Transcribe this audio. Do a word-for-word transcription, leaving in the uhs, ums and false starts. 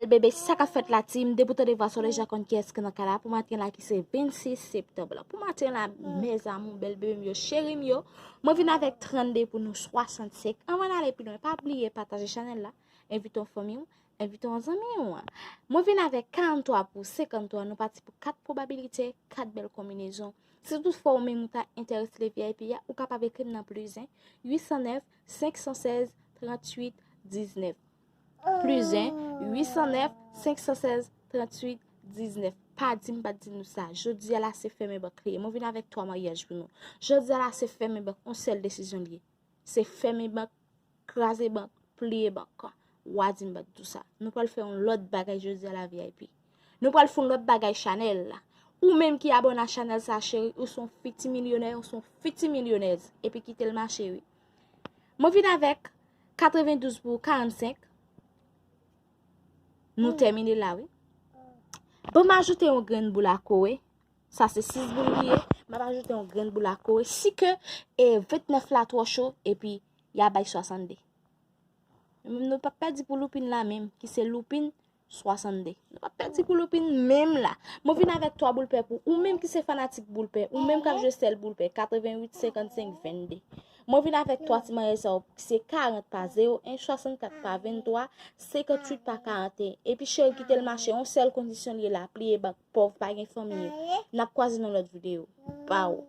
Bebe, sa k ap fèt la, team? Depi w tande vwa, w deja konn kiyès ki nan kay la pou maten la, ki se vennsis septanm la. Pou maten la, mes amours, bèl bebe m yo, cheri m yo, mwen vin avèk trannde pou nou swasannsenk. Anvan n ale pi lwen, pa bliye pataje chanèl la, envite yon fanmi w, envite yon zanmi w. Mwen vin avèk karanntwa pou senkanntwa, nou pati pou kat pwobabilite, kat bèl konbinezon. Si toutfwa ou menm ou ta enterese le V I P a, ou kapab ekri m nan plis en, uit san nèf, senk san sèz, tranntuit, diznèf. Plis en, uit san nèf, senk san sèz, tranntuit, diznèf. Pa di m pa t di nou sa. Jodi a la, se fèmen bank li ye. Mwen vin avèk twa maryaj pou nou. Jodi a la, se fèmen bank, yon sèl desizyon li ye. Se fèmen bank, kraze bank, pliye bank. W a di m pa t di w sa. Nou pral fè yon lòt bagay jodi a la, V I P. Nou pral fè yon lòt bagay chanèl la. Ou menm ki abòne a chanèl sa, cheri, ou se yon fiti milyonè, ou se yon fiti milyonèz. Epi kite l mache, wi. Mwen vin avèk katrevendouz pou karannsenk. Nou tèmine la, wi. Bon, m ajoute yon grenn boul a kore. Sa se sis boul li ye. M ap ajoute yon grenn boul a kore. Si ke e ventnèf la twò cho, epi y a bay swasannde. Men nou p ap pèdi pou loupin la menm, ki se loupin swasannde. Nou p ap pèdi pou loupin menm la. Mwen vin avèk twa boul pè pou ou menm ki se fanatik boul pè, ou menm k ap jwe sèl boul pè, katreventuit, senkannsenk, vennde. Mwen vin avèk twa ti maryaj sa yo, ki se karant pa zewo en, swasannkat pa venntwa, senkantuit pa karanteyen. Epi cheri, kite l mache, yon sèl kondisyon li ye la, pliye bank, pòv pa gen fanmi. N ap kwaze nan lòt videyo. Baw.